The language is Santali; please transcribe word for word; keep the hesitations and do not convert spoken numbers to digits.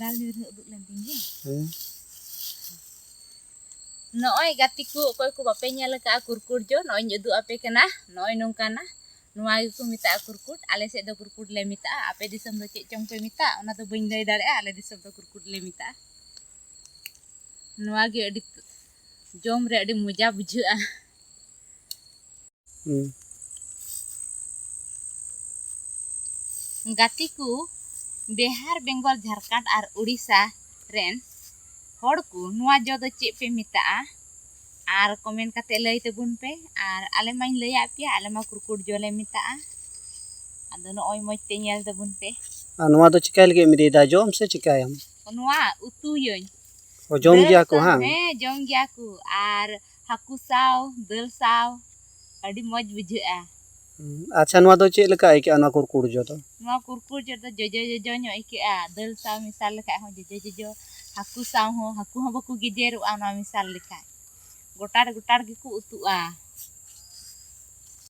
ᱫᱟᱞ ᱧᱩᱨᱦᱟᱹ ᱩᱫᱩᱜ ᱞᱮᱱ ᱛᱤᱧ ᱜᱮ᱾ ᱦᱮᱸ᱾ ᱱᱚᱜᱼᱚᱭ ᱜᱟᱛᱮ ᱠᱚ, ᱚᱠᱚᱭ ᱠᱚ ᱵᱟᱯᱮ ᱧᱮᱞ ᱟᱠᱟᱫᱼᱟ ᱠᱩᱨᱠᱩᱨ ᱡᱚ, ᱱᱚᱜᱼᱚᱭ ᱤᱧ ᱩᱫᱩᱜ ᱟᱯᱮ ᱠᱟᱱᱟ᱾ ᱱᱚᱜᱼᱚᱭ ᱱᱚᱝᱠᱟᱱᱟ, ᱱᱚᱣᱟ ᱜᱮᱠᱚ ᱢᱮᱛᱟᱜᱼᱟ ᱠᱩᱨᱠᱩᱴ᱾ ᱟᱞᱮ ᱥᱮᱫ ᱫᱚ ᱠᱩᱨᱠᱩᱴ ᱞᱮ ᱢᱮᱛᱟᱜᱼᱟ, ᱟᱯᱮ ᱫᱤᱥᱚᱢ ᱫᱚ ᱪᱮᱫ ᱪᱚᱝ ᱯᱮ ᱢᱮᱛᱟᱜᱼᱟ, ᱚᱱᱟ ᱫᱚ ᱵᱟᱹᱧ ᱞᱟᱹᱭ ᱫᱟᱲᱮᱭᱟᱜᱼᱟ᱾ ᱟᱞᱮ ᱫᱤᱥᱚᱢ ᱫᱚ ᱠᱩᱨᱠᱩᱴ ᱞᱮ ᱢᱮᱛᱟᱜᱼᱟ᱾ ᱱᱚᱣᱟ ᱜᱮ ᱟᱹᱰᱤ, ᱡᱚᱢ ᱨᱮ ᱟᱹᱰᱤ ᱢᱚᱡᱟ ᱵᱩᱡᱷᱟᱹᱜᱼᱟ᱾ ᱦᱩᱸ᱾ ᱜᱟᱛᱮ ᱠᱚ, ᱵᱤᱦᱟᱨ, ᱵᱮᱝᱜᱚᱞ, ᱡᱷᱟᱲᱠᱷᱚᱸᱰ ᱟᱨ ᱩᱲᱤᱥᱥᱟ ᱨᱮᱱ ᱦᱚᱲ ᱠᱚ, ᱱᱚᱣᱟ ᱡᱚ ᱫᱚ ᱪᱮᱫ ᱯᱮ ᱢᱮᱛᱟᱜᱼᱟ? ᱟᱨ comment ᱠᱟᱛᱮ ᱞᱟᱹᱭ ᱛᱟᱵᱚᱱ ᱯᱮ᱾ ᱟᱨ ᱟᱞᱮ ᱢᱟᱧ ᱞᱟᱹᱭᱟᱫ ᱯᱮᱭᱟ, ᱟᱞᱮ ᱢᱟ ᱠᱩᱨᱠᱩᱴ ᱡᱚ ᱞᱮ ᱢᱮᱛᱟᱜᱼᱟ᱾ ᱟᱫᱚ ᱱᱚᱜᱼᱚᱭ ᱢᱚᱡᱽ ᱛᱮ ᱧᱮᱞ ᱛᱟᱵᱚᱱ ᱯᱮ᱾ ᱟᱨ ᱱᱚᱣᱟ ᱫᱚ ᱪᱤᱠᱟᱹᱭ ᱞᱟᱹᱜᱤᱫ ᱮᱢ ᱤᱫᱤᱭᱮᱫᱟ, ᱡᱚᱢ ᱥᱮ ᱪᱤᱠᱟᱹᱭᱟᱢ? ᱱᱚᱣᱟ ᱩᱛᱩᱭᱟᱹᱧ᱾ ᱚ, ᱡᱚᱢ ᱫᱟᱹᱞ ᱜᱮᱭᱟ ᱠᱚ, ᱥᱟᱶ, ᱦᱟᱝ? ᱦᱮᱸ, ᱡᱚᱢ ᱜᱮᱭᱟ ᱠᱚ᱾ ᱟᱨ ᱦᱟᱹᱠᱩ ᱥᱟᱶ, ᱫᱟᱹᱞ ᱥᱟᱶ ᱟᱹᱰᱤ ᱢᱚᱡᱽ ᱵᱩᱡᱷᱟᱹᱜᱼᱟ᱾ ᱦᱩᱸ, ᱟᱪᱪᱷᱟ, ᱱᱚᱣᱟ ᱫᱚ ᱪᱮᱫ ᱞᱮᱠᱟ ᱟᱹᱭᱠᱟᱹᱜᱼᱟ, ᱱᱚᱣᱟ ᱠᱩᱨᱠᱩᱨ ᱡᱚ ᱫᱚ? ᱱᱚᱣᱟ ᱠᱩᱨᱠᱩᱨ ᱡᱚ ᱫᱚ ᱡᱚᱡᱚ ᱡᱚᱡᱚ ᱧᱚᱜ ᱟᱹᱭᱠᱟᱹᱜᱼᱟ᱾ ᱫᱟᱹᱞ ᱥᱟᱶ ᱢᱮᱥᱟᱞ ᱞᱮᱠᱷᱟᱡ ᱦᱚᱸ ᱡᱚᱡᱚ ᱡᱚᱡᱚ, ᱦᱟᱹᱠᱩ ᱥᱟᱶ ᱦᱚᱸ, ᱦᱟᱹᱠᱩ ᱦᱚᱸ ᱵᱟᱠᱚ ᱜᱮᱡᱮᱨᱚᱜᱼᱟ ᱱᱚᱣᱟ ᱢᱮᱥᱟᱞ ᱞᱮᱠᱷᱟᱡ᱾ ᱜᱚᱴᱟᱲ ᱜᱚᱴᱟᱲ ᱜᱮᱠᱚ ᱩᱛᱩᱜᱼᱟ᱾